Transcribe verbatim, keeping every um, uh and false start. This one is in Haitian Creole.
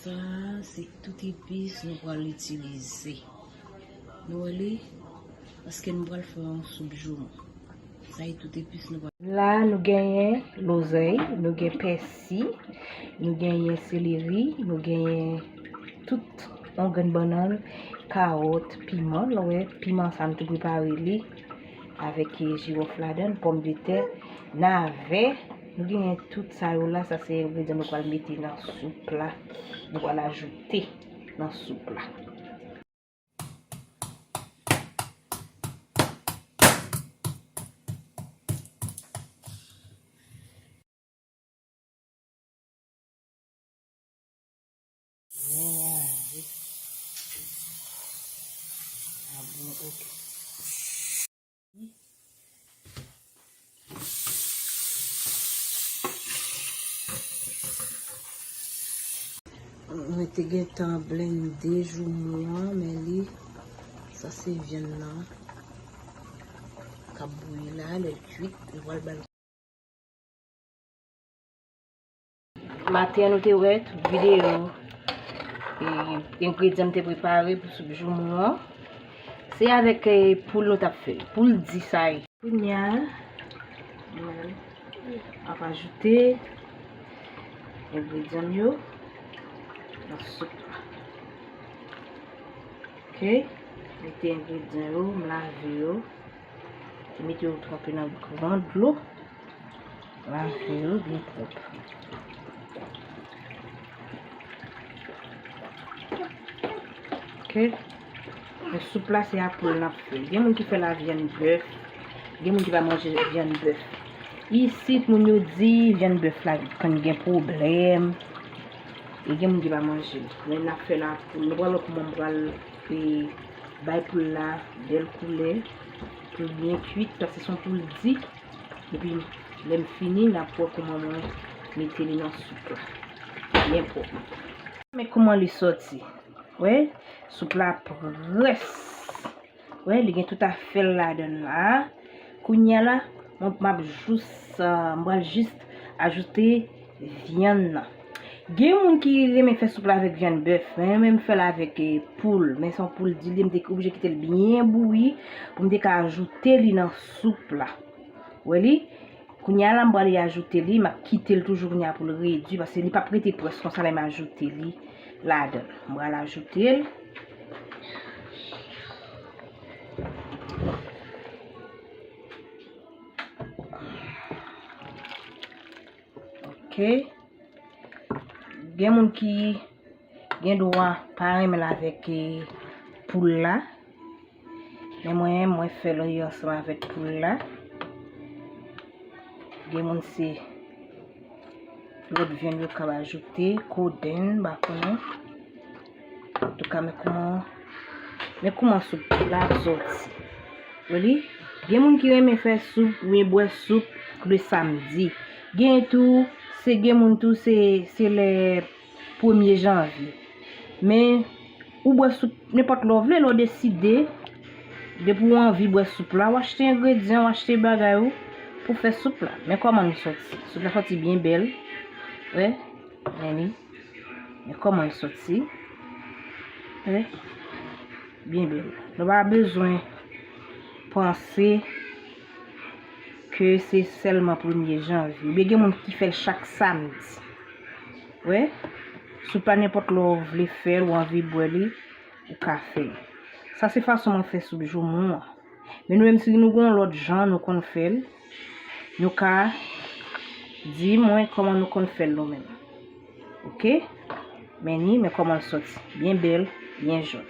Sa, se tout epis nou pral itilize. Nou wè li? Paske nou pral fè yon soup joumou. Sa e tout epis nou pral. La, nou genyen lozèy, nou gen pèsi, nou genyen seleri, nou genyen tout yon grenn bannann, kawòt, piman. Lè w wè piman sa, m tou prepare li avèk, eh, jiwòf ladan l, pòmdetè, navè. Nou genyen tout sa yo la, sa se engredyan nou pral mete nan soup la. Nou pral ajoute nan soup la. Mwen te gentan blende joumou an, men li, sa se vyann nan k ap bouyi la, lè l kuit, nou pral ba l. Maten an, nou te wè tout videyo, e, engredyan m te prepare pou soup joumou an. Se avèk, e, poul nou t ap fè l. Poul di sa ye. Kounye a, mwen ap ajoute engredyan m yo nan soup la. Ok, mete engredyan yo, m lave yo. Mete yo tranpe nan gran dlo. Lave yo byen pwòp. Ok. Men soup la se a poul n ap fè. Gen moun ki fè l a vyann bèf. Gen moun ki pa manje vyann bèf. Isit, moun yo di vyann bèf la konn gen pwoblèm. E gen moun ki pa manje l. Men n ap fè l a poul. Nou pral wè kòman m pral, e, bay poul la bèl koulè. Pou l byen kuit, paske se yon poul di. Epi, lè m fini, n ap wè kòman mwen mete li nan soup la. Byen pwòp. Men kòman li sòti. Wè, soup la près. Wè, li gen tout afè l ladan l la. Kounye a la, mwen, m ap jis, ah, m pral jis ajoute vyann nan. Gen moun ki renmen fè soup la avèk vyann bèf, men mwen menm m fè l avèk, eh, poul. Men se yon poul di li, m te oblije kite l byen bouyi pou m te ka ajoute li nan soup la. Wè li? Kounye a la, m pral ajoute li, m ap kite l toujou kounye a pou l redui, paske li p ap rete près konsa lè m ajoute li ladan l. M pral ajoute l. Ok. Gen moun ki gen dwa pa renmen l avèk, eh, poul la. Men mwen, mwen fè l ansanm avèk poul la. Gen moun se lòt vyann yo ka ajoute, koden, m pa konnen. Antouka, men kòman, men kòman soup la ap sòti. Wè li? Gen moun ki renmen fè soup, oubyen bwè soup le samdi. Gen tou, se gen moun tou, se, se lè premye janvye. Men, ou bwè soup nenpòt lè w vle, lè w deside, depi w anvi bwè soup la, w achte engredyan, w achte bagay ou pou fè soup la. Men kòman l sòti. Soup la sòti byen bèl. Wè, men li. Men kòman l sòti. Wè. Byen bèl. Nou pa bezwen panse ke se sèlman premye janvye. Oubyen gen moun ki fè l chak samdi. Wè, soup la nenpòt lè w vle fè l, ou anvi bwè li, ou ka fè l. Sa se fason mwen fè soup joumou an. Men nou menm si nou gen yon lòt jan nou konn fè l, nou ka di mwen kòman nou konn fè l nou menm. Ok? Men ni, men kòman l sòti. Byen bèl, byen jòn.